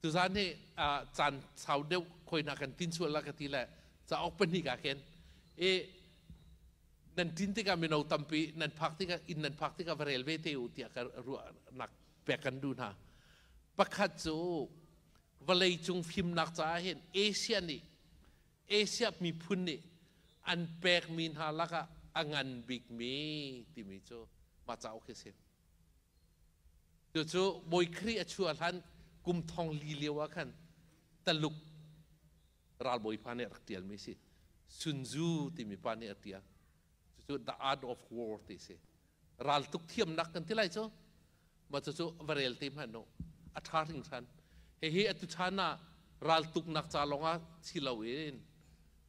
Tuzan hi caan sau deuh khoi na kan tin sual la ka ti le cauk pahnih ka ken i nan tin tikah mino tampi nan phak tikah inn nan phak tikah va rel ve te u tiah ka ruahnak pek kan duh hna. Pakhat cu vawlei cung fimnak caah hin Asia nih Asia miphun nih an pekmi hna lakah a ngan bikmi timi cu mah cauk hi a si. Cucu Bawi Khrih a chuah hlan kum thong li lio ah khan Taluk ralbawi pa nih a rak ṭialmi a si. Sun Tzu timi pa nih a ṭial. Cucu The Art of War ti a si. Raltuk thiamnak kan ti lai cu. Mah cucu va rel te hmanh u. A ṭha hringhran. Hihi atu chan ah raltuknak ca lawngah si loin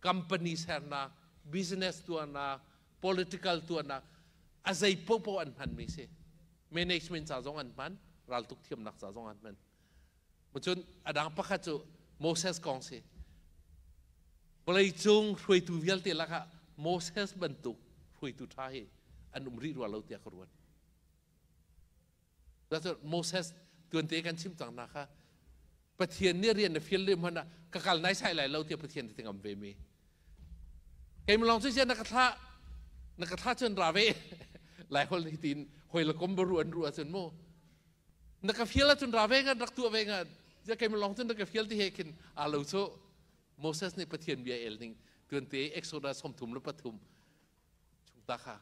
company sernak, business tuahnak, political tuahnak a zei popo an hmanmi si. Management ca zong an hman, raltuk thiamnak ca zong an hman. Cun a dang pakhat cu Moses kong si. Vawleicung hruaitu vialte lakah Moses bantuk hruaitu ṭha hi an um rih rua lo tiah ka ruat. Moses tuante kan chim cang na kha Pathian nih rian na fial lem hmanh ah ka kal nai sai lai lo tiah Pathian ti ngam ve mi. Keimah lawng cu na ka thlah na ka thlah cun ra ve lai hol hi tin hoi la kom baru an ru ahcun mu na ka fial ahcun ra ve ngan rak tuah ve ngan ja keimah lawng cun na ka fial ti he khin aa lo cu Moses nih Pathian bia el ning tuante Exodus 33 chung ta kha.